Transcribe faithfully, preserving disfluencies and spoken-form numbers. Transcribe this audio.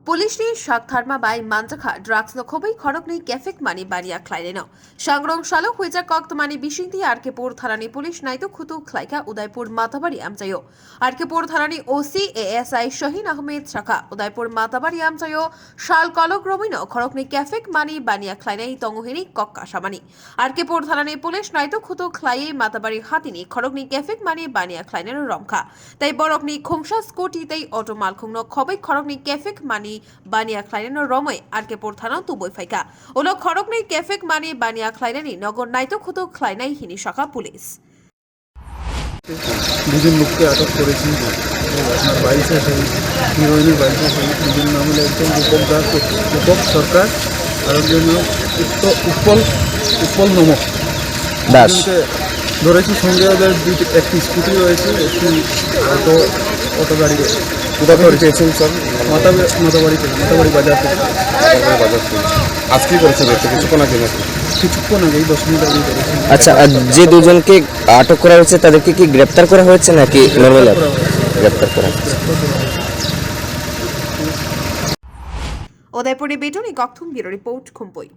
Police ni sak tharma bai manjakha drugs no khobwi khoroknwi kefik mani baniya khlainaino. Sangrong salo huijak kok tmani bisingtwi R K pur thanani police naituk khutuk khlaikha Udaipur Matabari amchaio. R K pur thanani O C A S I Shahin Ahmed sakha Udaipur Matabari amchaio sal kolok romwino khoroknwi kefik mani baniya khlainai tongo hini kok kasamani. R K pur thanani police naituk khutuk khlaiwi Matabari hatini khoroknwi kefik mani baniya khlainaino romkha. Tei borokni khungsa scooty tei auto malkhungno khobwi khoroknwi kefik mani baniya khlainaino romwi R K pur thana tubui phaikha. Ulo khoroknwi kefik mani baniya khlainani nogo naituk khutuk khlainai hini sakha police. দুজন লোককে আটক করেছি। আপনার বাইশে শহীদ, হিরোইনের বাইশে শহীদ, দুজন নাম হলো একজন রূপক দাস, রূপক সরকার, আর একজন নাম উত্ত-, উৎপল, উৎপল নমক। দাস। দুজনকে ধরেছি, সঙ্গে ওদের দুইটি, একটি স্কুটি রয়েছে, একটি অটো, অটো গাড়ি রয়েছে। কোথা থেকে পেয়েছেন, স্যার? মাতা-, মাতাবাড়ি থেকে, মাতাবাড়ি বাজার থেকে। মাতাবাড়ি বাজার থেকে। আজকেই করেছেন রেপটা, কিছুক্ষণ আগে নাকি? কিছুক্ষণ আগেই, দশ মিনিট আগেই করেছি। আচ্ছা, আর যে দুজনকে আটক করা হয়েছে, তাদেরকে কি গ্রেপ্তার করা হয়েছে নাকি নর্মাল? গ্রেপ্তার করা হয়েছে। গ্রেপ্তার করা হয়েছে। Udaipurni Betuni Kokthum Bureau Report, Khumpui.